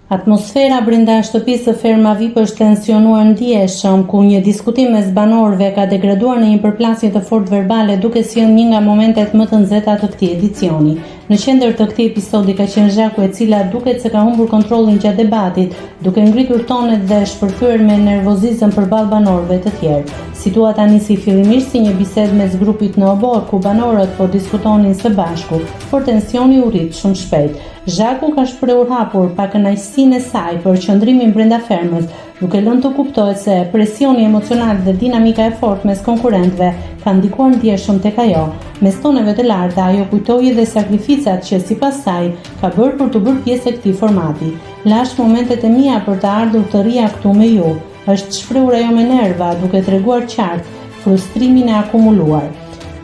Atmosfera brenda shtëpisë së Ferma VIP është tensionuar ndjeshëm, ku një diskutim mes banorëve ka degraduar në një përplasje të fortë verbale duke sjellë një nga momentet më të nxehta të këtij edicioni. Në qendër të këtij episodi ka qenë Zhaku e cila duket se ka humbur kontrollin gjatë debatit, duke ngritur tonet dhe shpërthyer me nervozizëm përballë banorëve të tjerë. Situata nisi fillimisht si një bisedë mes grupit në oborr, ku banorët po diskutonin së bashku, por tensioni u rrit shumë shpejt. Zhaku ka shprehur hapur pakënaqësinë e saj për qëndrimin brenda fermës, duke lënë të kuptohet se presioni emocional dhe dinamika e fortë mes konkurrentëve kanë ndikuar ndjeshëm tek ajo. Mes toneve të larta, ajo kujtoi edhe sakrificat që, sipas saj, ka bërë për t'u bërë pjesë e këtij formati. Lashë momentet e mia për të ardhur të rrija këtu me ju, është shprehur ajo me nerva, duke treguar qartë frustrimin e akumuluar.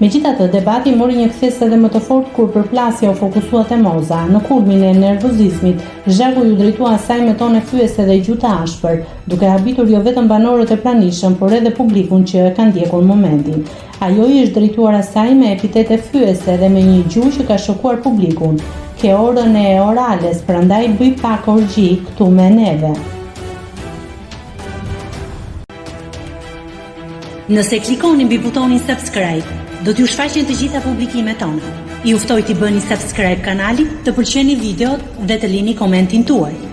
Megjithatë, debati mori një kthesë edhe më të fortë kur përplasja u fokusua te Moza. Në kulmin e nervozizmit, Zhaku iu drejtua asaj me tone fyese dhe gjuhë të ashpër, duke habitur jo vetëm banorët e pranishëm, por edhe publikun që e ka ndjekur momentin. Ajo i është drejtuar asaj me epitete fyese dhe me një gjuhë që ka shokuar publikun. Ke orën e orales, prandaj bëj pak orgji këtu me neve. Nëse klikoni mbi butonin subscribe, do t'ju shfaqen të gjitha publikimet tona. Ju ftoj t'i bëni subscribe kanalit, të pëlqeni videot dhe të lini komentin tuaj.